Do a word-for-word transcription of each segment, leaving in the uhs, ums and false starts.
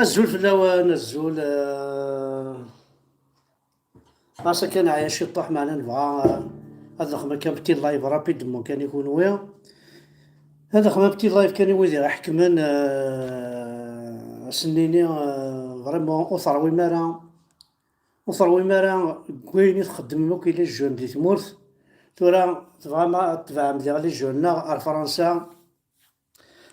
Azul fell-awen, azul. Eh, ɣas akken ɛyan ciṭuḥ, meɛna nebɣa, eh, ad nexdem akka petit live rapidement kan i kunwi. Ad nexdem petit live kan i wid iɣ-iḥekmen, eh, ad sen-nini, eh, vraiment ur terwim ara, ur terwim ara deg wayen i txeddmem akk i les jeunes di tmurt. Tura tebɣam ad tebɛem diɣ les jeunes-nneɣ ar Fransa.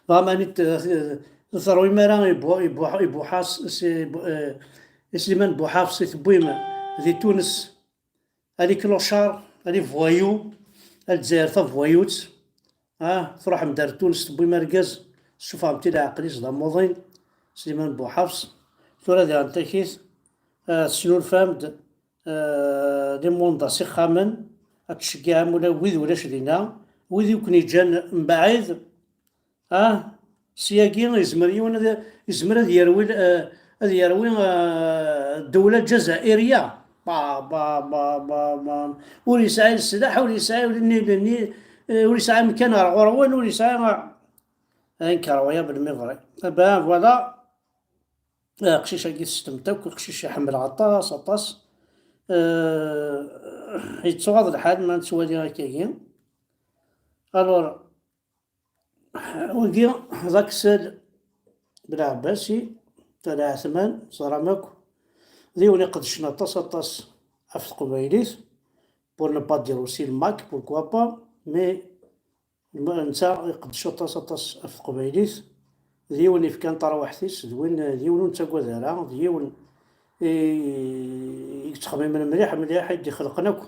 Dɣa mani t-, ur terwim ara i Bu-, i Bu-, i Buḥas-, si Bu-, eh, i Sliman Buḥafs i tewwim di Tunes, ali clochard, ali voyou, a Lezzayer tavoyut, ah, truḥem-d ar Tunes tewwim argaz, tessufɣem-t i leɛqel-is d amuḍin, Sliman Buḥafs, tura diɣen takit, ah, tesnulfam-d, eh, les mondes s ixxamen, ad tceggɛem ula wid ulac dinna, wid i ken-iǧǧan mbaɛid, ah, syagi yezmer yiwen ad, yezmer ad yerwi, eh, ad yerwi, eh, ddewla lǧazairiya. Ba, ba, ba, ba, ba. Ur yesɛi leslaḥ, ur yesɛi ula nni, nni, eh, ur yesɛi amkan ar ɣur-wen, ur yesɛi, ah, incroyable, mais vrai. Eh ben, voilà. Aqcic-agi tessnemt akk, aqcic i ḥemmleɣ aṭas, aṭas. Eh, yettuɣaḍ lḥal ma nettwali akkagi. Alors, wagi d Aksel Belɛebbasi, Tala Ɛetman, teẓram akk. D yiwen iqedcen aṭas, aṭas ɣef teqbaylit. Pour ne pas dire aussi le Mac, pourquoi pas, mais Netta iqeddec aṭas, aṭas ɣef teqbaylit. D yiwen ifkan tarwiḥt-is, d win, d yiwen ur nettagad ara, d yiwen i, i yettxemmimen mliḥ, mliḥ, i d-ixelqen akk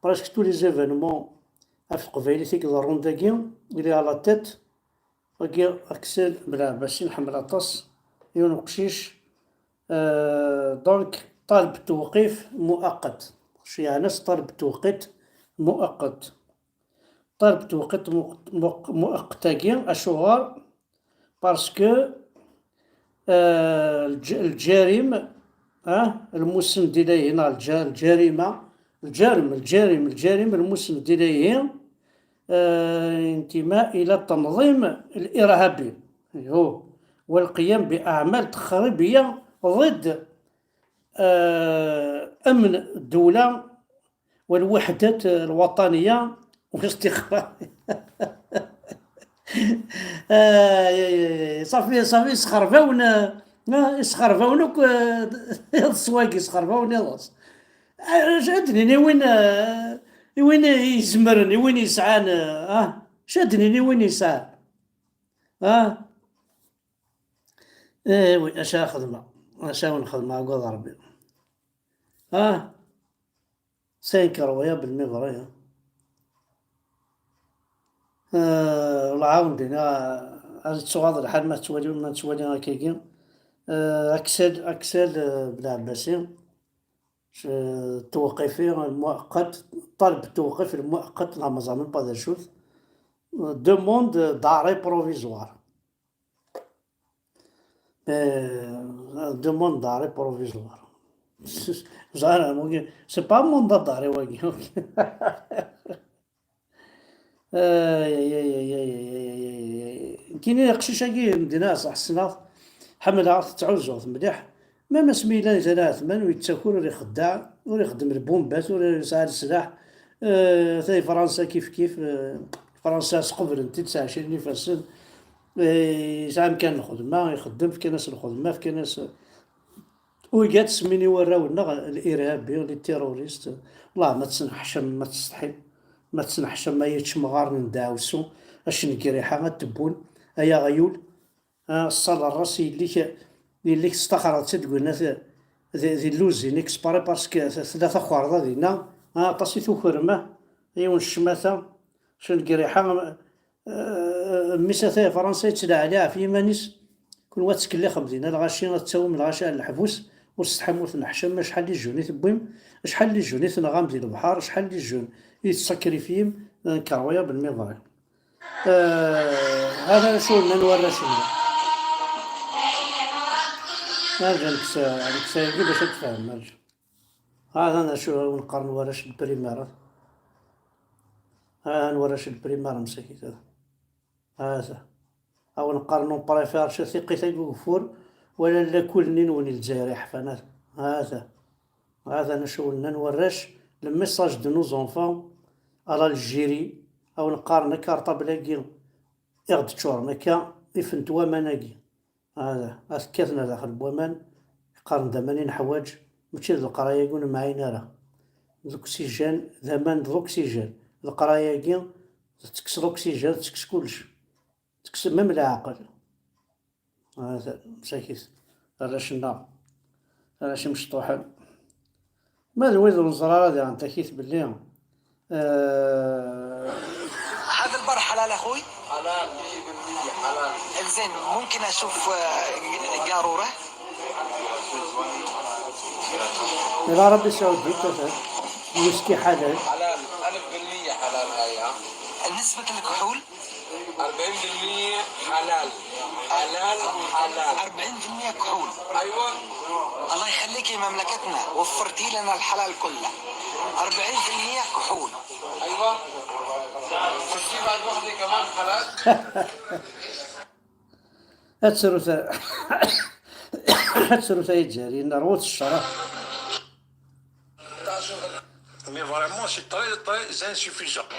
presque tous les événements ɣef teqbaylit i iḍerrun dagi, il est à la tête. Wagi Aksel Belɛebbasi nḥemmel aṭas, yiwen uqcic, euh, donc, طالب توقيف مؤقت. Ceyyɛen-as طالب توقيف مؤقت. طالب توقيت مؤق-، مؤق-، مؤقتاكي، أشوغر؟ Parce que، آه، الج-، الجريم، آه، المسند إليه، نعم، الج-، الجريمة، الجرم، الجريم، الجريم المسند إليه، آه، انتماء إلى التنظيم الإرهابي، أيوه، والقيام بأعمال تخريبية ضد، آه، أمن الدولة والوحدة الوطنية والاستقرار. آه، يا، يا، يا، صافي، صافي، يسخرباون، آه، يسخرباون أكو، آه، يض سواقي، يسخرباون يض. آه، اش ادنيني وين، آه، وين يزمرن، وين يسعان، آه، اش ادنيني وين يسعان. آه. ايه وي، اش خدمة، اش نخدم، عقود ربي. آه. C'est incroyable, mais vrai, hein. آه، والله عاون دينا، آه، هذا تسوغاض الحال ما تسوالي، ما تسوالي هكاكي. آه، أكسل، أكسل، آه، بلعباسي. ش-، التوقيفي المؤقت، طلب التوقيف المؤقت، لا مازال même pas de chose. Demande d'arrêt provisoire. آه، demande d'arrêt provisoire. زعما ممكن c'est pas mandat d'arrêt واقي. آي، آي، آي، آي، آي، آي، آي. كاين اقشيش هاكي مدينة صح السنة. حملها تتعوزو مليح. ما ما سميلا إذا لا ثمان ويتساكل ور يخدع، ور يخدم البومبات، ور يسعى السلاح. آه، ثاي فرنسا كيف كيف، آه، فرنسا سقبل انت تسعة وعشرين يفسد. آه، يسعى مكان الخدمة، يخدم في كناس الخدمة، في كناس ويقعد تسميني وراو النغ الإرهابي، les terroristes. والله ما تسنحشم، ما تستحي، ما تسنحشم، ما يتشمغار من داوسو. اش نقريحة ما تبون، أيا غيول. آه، الصالة الراس يليك، يليك استخرت تقولنا في، في، في اللوزين exprès parce que ثلاثة خواردة دينا. آه، طاسي ثوكرمة، ايون الشماتة، شن قريحة. آه، ميس ثاي فرنسا يتسلى عليها في يمانيس. كل وقت تكلي خمدين، الغاشي غتساوم الغاشي على الحبوس، وتستحمو تنحشم، شحال لي جون يتبويم، شحال لي جون يتنغام دي البحر، شحال لي جون يتسكريفيم، incroyable, mais vrai. آه، هذا شو لنا نورا شنو؟ نرجع نكسا، نكسا يقول باش تفهم، نرجع. هذا أنا شو نقرن ورش البريمير. ها نورش البريمير مساكيت هذا. هذا. أو نقرنو بريفير شو ثقيت أقول فور. wala lakul-nni-nwen i Lezzayer iḥfan. Hata, hata, hata acu nnan warrac, le message de nos enfants à l'Algérie, a wen-qqaren akarṭabl-agi i ɣ-d-ččuren akka, ifen-t waman-agi. Hada, ad t-kkaten ar daxel n waman, qqaren d aman i neḥwaǧ, mačči d leqraya-agi ur nemɛin ara. D oxygène, d aman d oxygène. Leqraya-agi, tettekkes l'oxygène, tettekkes kullec. Tekkes même leɛqel. Hada, msakit. Arrac-nneɣ. Arrac imecṭuḥen. Ma d wid ur neẓri ara diɣen takit belli, eh, هذا البر حلال أخوي؟ حلال، مية بالمية حلال. إنزين، ممكن أشوف، آه، قارورة؟ إلى ربي سعودي كثر. الويسكي حلال. حلال، ألف بالمية حلال هاي، ها؟ نسبة الكحول؟ أربعين بالمية حلال. حلال، حلال. أربعين بالمية كحول. أيوة. الله يخليك يا مملكتنا، وفرتي لنا الحلال كله. أربعين بالمية كحول. أيوة. تشتي بعد وحدة كمان حلال؟ Ad tru ta-, ad tru tayeǧǧarin, rwut ccṛeɛ. Mais vraiment, c'est très, très insuffisant.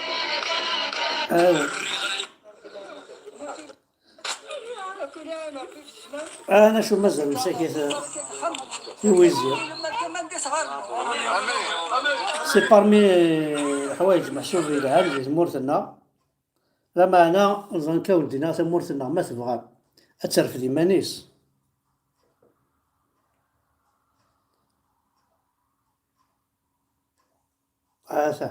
Ah oui. Ah, acu mazal msakit, euh, tiwizi. C'est parmi, euh, leḥwayeǧ meḥsub yelhan di tmurt-nneɣ. Lameɛna, ẓan kan ur d-iniɣ tamurt-nneɣ, ma tebɣa ad terfed iman-is. Ata.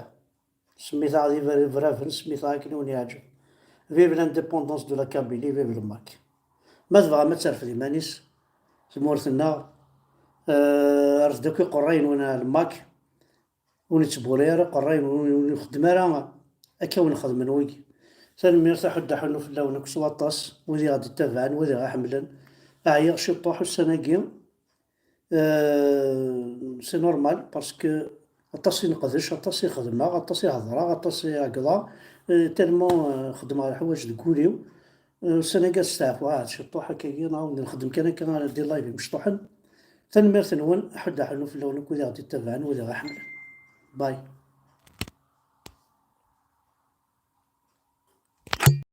Semmit-aɣ d ibraven, semmit-aɣ akken i wen-yeɛǧeb. Vive l'indépendance de la Kabylie, vive le MAK. Ma tebɣam ad terfed iman-is tmurt-nneɣ, eh, rfed akk iqerray-nwen ar le MAK. Ur nettburi ara iqerray-nwen, ur nxeddem ara akka wen-xedmen wigi. Tanemmirt, aḥuddu aḥunnu fell-awen akk s waṭas, wid i ɣ-d-ittabaɛen, wid i ɣ-iḥemmlen. Ɛyiɣ ciṭuḥ ussan-agi. Euh, c'est normal, parce que aṭas i neqdec, aṭas i xedmeɣ, aṭas i hedreɣ, aṭas i ɛeggḍeɣ, euh, tellement, euh, xedmeɣ leḥwayeǧ deg wul-iw. Euh, ussan-agi ad steɛfuɣ, ah, ciṭuḥ akkagi, neɣ nxeddem kan akka des lives imecṭuḥen. Tanemmirt-nwen, aḥuddu aḥunnu fell-awen akk wid i ɣ-d-ittabaɛen, wid i ɣ-iḥemmlen. Bye.